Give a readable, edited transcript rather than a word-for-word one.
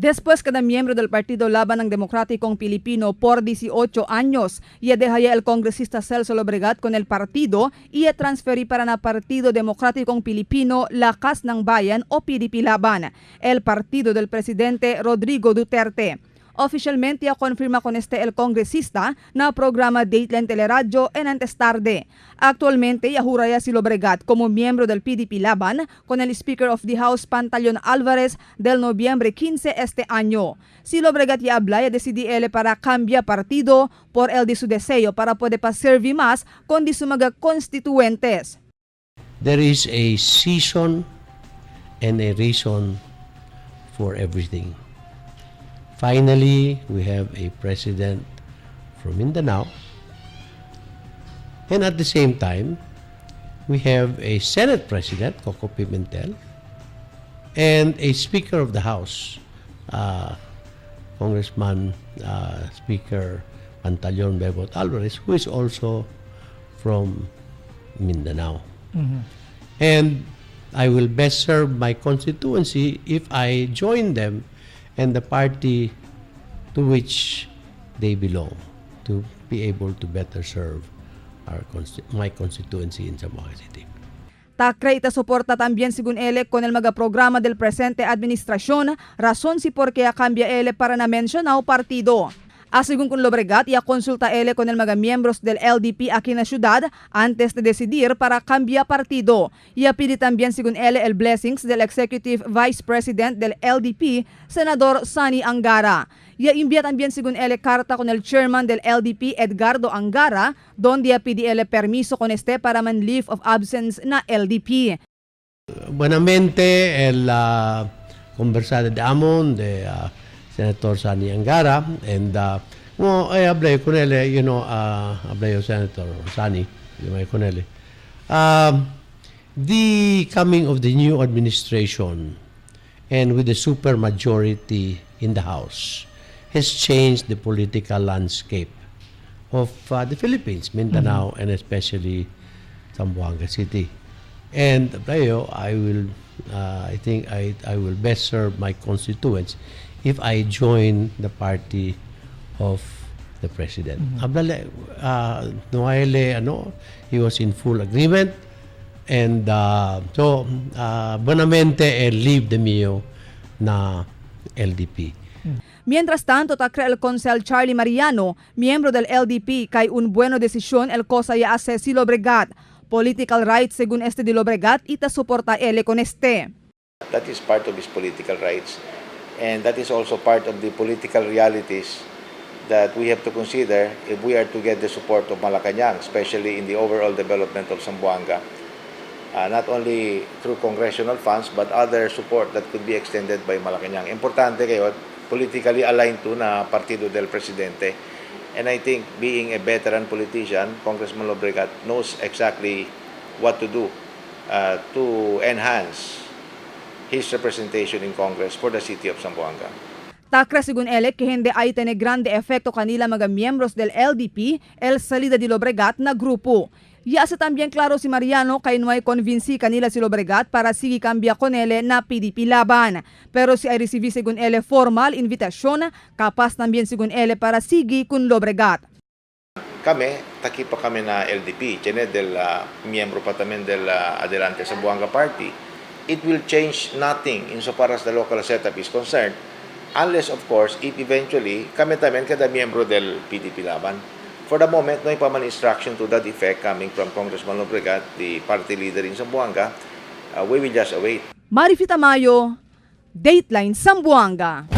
Después cada miembro del Partido Laban ng Democráticong Pilipino por 18 años, y deja el congresista Celso Lobregat con el partido y transferí para na Partido Democráticong Pilipino Lakas ng Bayan o PDP Laban, el partido del presidente Rodrigo Duterte. Oficialmente confirma con este el congresista na programa Dateline Teleradyo en antes tarde. Actualmente, yahura ya si Lobregat como miembro del PDP Laban con el Speaker of the House Pantaleon Alvarez del noviembre 15 este año. Si Lobregat ya habla, ya decidí él para cambia partido por el de su deseo para poder pa servir más con di su mga constituentes. There is a season and a reason for everything. Finally, we have a president from Mindanao. And at the same time, we have a Senate president, Coco Pimentel, and a Speaker of the House, Congressman Speaker Pantaleon Bebot Alvarez, who is also from Mindanao. And I will best serve my constituency if I join them and the party to which they belong to be able to better serve my constituency in Zamboanga City. Ta cree ita soporta también según él con el mga programa del presente administración, razón si por qué cambia él para na mencionado partido. Asegún con Lobregat, ya consulta él con el mga miembros del LDP aquí na ciudad antes de decidir para cambiar partido. Y pide también según él el blessings del Executive Vice President del LDP, Senador Sonny Angara. Ya envía también según él carta con el chairman del LDP, Edgardo Angara, donde ya pide él permiso con este para man leave of absence na LDP. Buenamente, el conversada de amon de Senator Sonny Angara and mo ay hablé con él, hablé yo Senator Sonny, yung con él. The coming of the new administration and with the supermajority in the House has changed the political landscape of the Philippines, Mindanao, and especially Zamboanga City. And tayo, I think I will best serve my constituents if I join the party of the president. Hablale, Noelle, ano, he was in full agreement. And so, buenamente, el leave de mío na LDP. Mientras tanto, ta cree el Consel Charlie Mariano, miembro del LDP, kay un bueno desisyon el cosa ya hace si Lobregat. Political rights según este de Lobregat, ita soporta él con este. That is part of his political rights. And that is also part of the political realities that we have to consider if we are to get the support of Malacanang, especially in the overall development of Zamboanga. Not only through congressional funds, but other support that could be extended by Malacanang. Importante kayo, politically aligned to na partido del presidente. And I think being a veteran politician, Congressman Lobregat knows exactly what to do to enhance his representation in Congress for the city of Zamboanga. Ta cree según él que hindi ay tiene grande efecto kanila mga miembros del LDP el salida de Lobregat na grupo. Ya hace también claro si Mariano kay no ay convinci kanila si Lobregat para sige cambia con él na PDP Laban. Pero si ay recibí según él formal invitación, capaz también según él para sige con Lobregat. Kami, taki pa kami na LDP, tiene del miyembro pa tamen del Adelante Zamboanga Party. It will change nothing insofar as the local setup is concerned, unless, of course, if eventually kami tamen kada miyembro del PDP Laban. For the moment, no hay pa man instruction to that effect coming from Congressman Lobregat, the party leader in Zamboanga. We will just await. Marifi Tamayo, Dateline Zamboanga.